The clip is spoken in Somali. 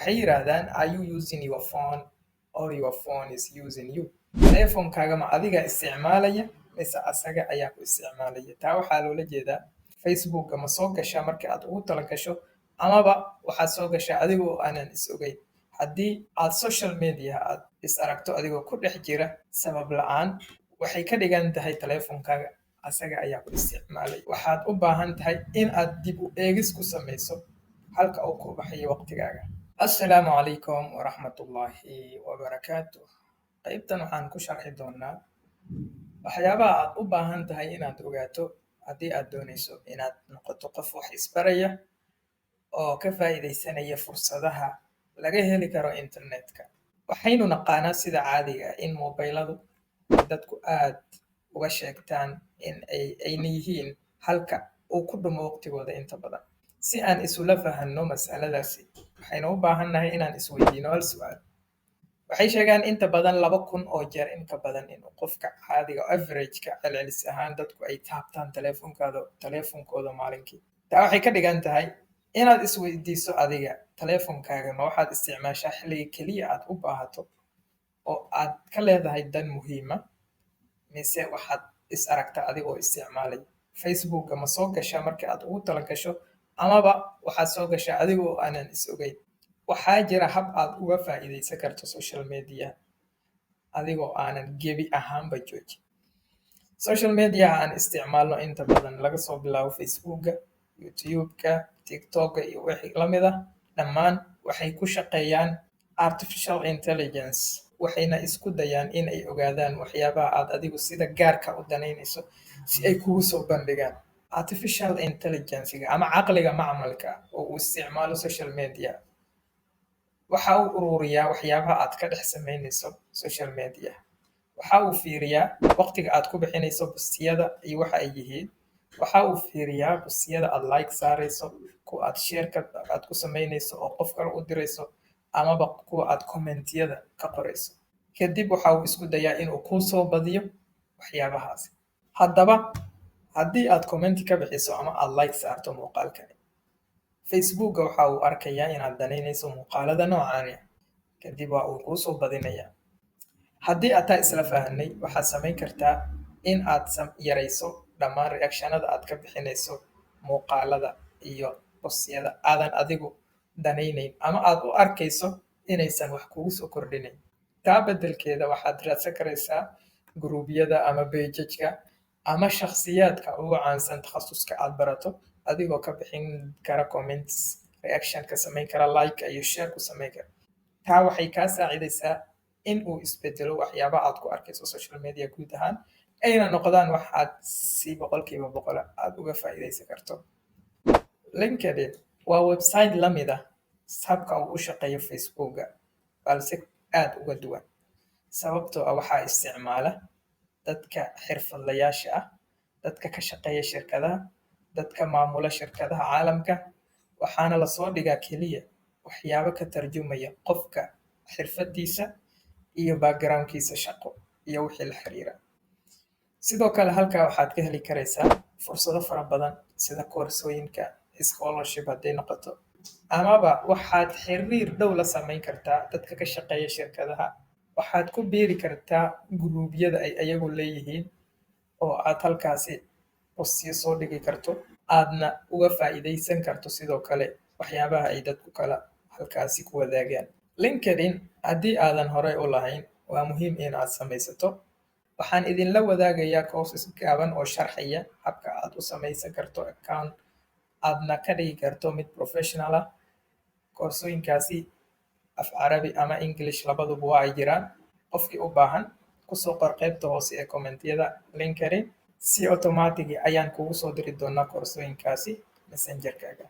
Waxay yidhaahdaan, "Are you using your phone or your phone is using you?" Teleefonkaaga ma adiga isticmaalaya mise asaga ayaa ku isticmaalaya? Taa waxaa loola jeedaa, Facebooka ma soo gashaa marka aad ugu talagasho, amaba waxaad soo gashaa adigoo aanan is ogeyn? Haddii aad social media aad is aragto adigoo ku dhex jira sabab la'aan, waxay ka dhigan tahay teleefonkaaga asaga ayaa ku isticmaalay. Waxaad u baahan tahay in aad dib u eegis ku samayso halka uu ku baxayo waqtigaaga. Assalaamu calaykum waraxmatullaahi wabarakaatuh. Qaybtan waxaan ku sharxi doonaa waxyaabaha aad u baahan tahay inaad ogaato haddii aad doonayso inaad noqoto qof wax isbaraya oo ka faa'iidaysanaya fursadaha laga heli karo internetka. Waxaynu naqaanaa sida caadiga ah in mobiladu dadku aad uga sheegtaan in ay ayna yihiin halka uu ku dhumo waqtigooda inta badan. Si aan isula fahanno masaladaasi, waxaynu u baahannahay inaan isweydiino hal su'aal. Waxay sheegaan inta badan 2000 oo jeer in ka badan in qofka caadiga, average-ka, celcelis ahaan dadku ay taabtaan teleefonkooda maalinkii. Taa waxay ka dhigan tahay inaad isweydiiso adiga, teleefonkaaga ma waxaad isticmaashaa xilliga keliya aad u baahato oo aad ka leedahay dan muhiima, mise waxaad is aragtaa adigoo isticmaalaya? Facebooka ma soo gashaa marka aad ugu talagasho, amaba waxaad soo gashaa adigoo aanan is ogeyn? Waxaa jira hab aad uga faa'iidaysan karto social media adigoo aanan gebi ahaanba joojin. Social media aan isticmaalno inta badan, laga soo bilaabo Facebooka, YouTube-ka, TikTok-ka iyo wixii la mid ah, dhammaan waxay ku shaqeeyaan artificial intelligence, waxayna isku dayaan in ay ogaadaan waxyaabaha aad adigu sida gaarka u danaynayso si ay kugu soo bandhigaan. Artificial intelligence ama caqliga macmalka oo uu isticmaalo social media waxa uu ururiyaa waxyaabaha aad ka dhex samaynayso social media. Waxa uu fiiriyaa waqtiga aad ku bixinayso postiyada iyo waxa ay yihiin. Waxa uu fiiriyaa postiyada aad like saarayso, kuwa aad share-ka aad ku samaynayso oo qof kale u dirayso, amaba kuwa aad commentiyada ka qorayso. Kadib waxa uu isku dayaa inuu kuu soo badiyo waxyaabahaasi. Haddaba, haddii aad comment ka bixiso ama aad like saarto muuqaalkani, Facebooka waxa uu arkayaa inaad danaynayso muuqaalada noocaani. Kadib waa uu kuu soo badinayaa. Haddii aad taa isla fahanay, waxaad samayn kartaa in aad yarayso dhammaan reactionada aad ka bixinayso muuqaalada iyo postiyada aadan adigu danaynayn ama aad u arkayso inaysan wax kugu soo kordhinayn. Taa beddelkeeda, waxaad raadsan karaysaa guruubyada ama pages-ka ama shakhsiyaadka ugu caansan takhasuska aad barato, adigoo ka bixin kara comments, reaction ka samayn kara, like iyo share ku samayn kara. Taa waxay kaa saacidaysaa in uu isbedelo waxyaabaha aad ku arkayso social media guud ahaan, ayna noqdaan wax aad si 100% aad uga faa'iidaysan karto. LinkedIn waa website la mid ah habka uu u shaqeeyo Facebooka, balse aad uga duwan, sababtoo ah waxaa isticmaala dadka xirfadlayaasha ah, dadka ka shaqeeya shirkadaha, dadka maamula shirkadaha caalamka. Waxaana lasoo dhigaa keliya waxyaabo ka tarjumaya qofka xirfadiisa iyo backgroundkiisa shaqo iyo wixii la xiriira. Sidoo kale, halkaa waxaad ka heli karaysaa fursado fara badan, sida koorsooyinka, scholarship hadday noqoto, amaba waxaad xiriir dhow la samayn kartaa dadka ka shaqeeya shirkadaha. Waxaad ku biiri kartaa guruubyada ay ayagu leeyihiin oo aad halkaasi postiyo soo dhigi karto, aadna uga faa'iidaysan karto sidoo kale waxyaabaha ay dadku kala halkaasi ku wadaagaan. LinkedIn haddii aadan horey u lahayn, waa muhiim in aad samaysato. Waxaan idinla wadaagayaa courses gaaban oo sharxaya habka aad u samaysan karto account, aadna ka dhigi karto mid professional ah. Koorsooyinkaasi af Carabi ama English labaduba waa ay jiraan. Qofkii u baahan, kusoo qor qaybta hoose ee commentiyada LinkedIn. Si automatic ayaan kugu soo diri doonaa koorsooyinkaasi Messengerkaaga.